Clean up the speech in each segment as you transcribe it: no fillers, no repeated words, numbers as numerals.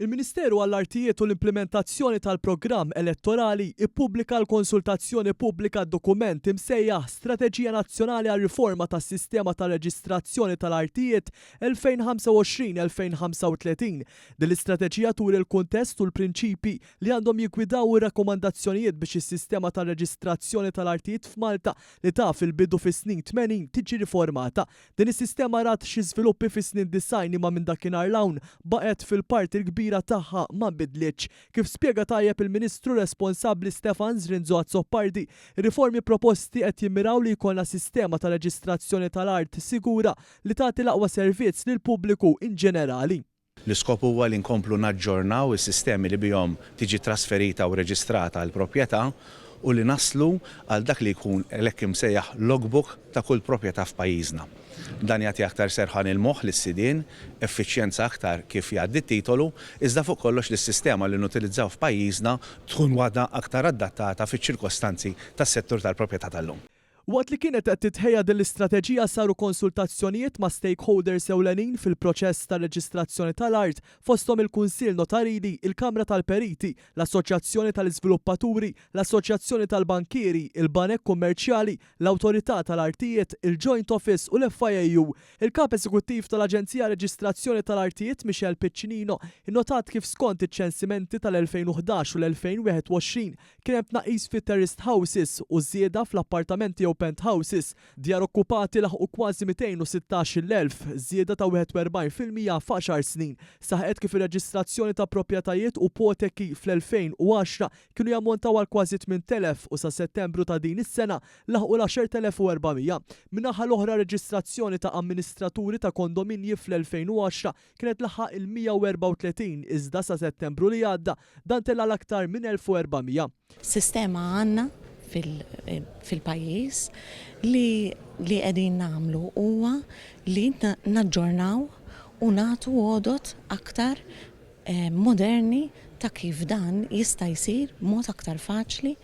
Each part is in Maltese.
Il-Ministeru għall-Artijiet u l-Implimentazzjoni tal-Programm Elettorali ppubblika għall-konsultazzjoni pubblika dokument imsejjaħ Strateġija Nazzjonali għar-Riforma tas-Sistema ta' Reġistrazzjoni tal-Artijiet 2025-2035. Din l-istrateġija turi l-kuntest u l-prinċipji li għandhom jiggwidaw u r-rakkomandazzjonijiet biex is-sistema ta' reġistrazzjoni tal-artijiet f'Malta li taf il-bidu fis-snin 80 tiġi riformata. Din is-sistema rat xi żviluppi fis-snin 90 imma minn dakinhar 'l hawn baqgħet fil-parti l-kbira tagħha ma nbidlitx. Kif spjega tajjeb il-Ministru responsabbli Stefan Zrinzo Azzopardi, ir-riformi proposti qed jimmiraw li jkollna sistema ta' reġistrazzjoni tal-art sigura li tagħti l-aqwa servizz lill-pubbliku inġenerali. L-iskop huwa li nkomplu naġġornaw is-sistemi li bihom tiġi trasferita u reġistrata l-proprjetà u li naslu għal dak li jkun l-hekk imsejjaħ logbook ta' kull proprjetà f'pajjiżna. Dan jagħti aktar serħan il-moħħ lis-sidien, effiċjenza aktar kif jgħaddi t-titolu, iżda fuq kollox li s-sistema li nutilizzaw f'pajjiżna tkun waħda aktar adattata fiċ-ċirkostanzi tas-settur tal-proprjetà tal-lum. Waqt li kienet qed titħejja din l-istrateġija saru konsultazzjonijiet ma' stakeholders ewlenin fil-proċess tar-reġistrazzjoni tal-art fosthom il-Kunsill Notarili, il-Kamra tal-Periti, l-Assoċjazzjoni tal-Iżviluppaturi, l-Assoċjazzjoni tal-Bankieri, il-Banek Kummerċjali, l-Awtorità tal-Artijiet, il-Joint Office u l-FIAU. Il-Kap Eżekuttiv tal-Aġenzija Reġistrazzjoni tal-Artijiet Michelle Piccinino innotat kif skont iċ-ċensimenti tal-2011 u l-2021 kien hemm tnaqqis fit-terraced houses u żieda fl-appartamenti jew penthouses. Djar okkupati laħqu kważi 216,000, żieda ta' 41% f'għaxar snin. Saħqet kif ir-reġistrazzjoni ta' proprjetajiet u ipoteki fl-2010 kienu jammontaw għal kważi 8,000 u sa Settembru ta' din is-sena laħqu l-10,400. Min-naħa l-oħra r-reġistrazzjoni ta' amministraturi ta' kondominji fl-2010 kienet laħaq il-134 iżda sa Settembru li għadda dan tela' għal aktar minn 1,400. Sistema għandna fil-pajjiż li li qegħdin nagħmlu huwa li naġġornaw u nagħtu għodod aktar moderni ta' kif dan jista' jsir b'mod aktar faċli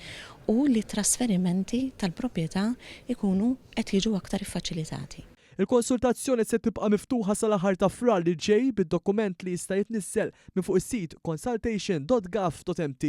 u li t-trasferimenti tal-proprjetà jkunu qed jiġu aktar iffaċilitati. Il-konsultazzjoni se tibqa' miftuħa sal-aħħar ta' Frar li ġej bid-dokument li jista' jitniżżel minn fuq is-sit consultation.gov.mt.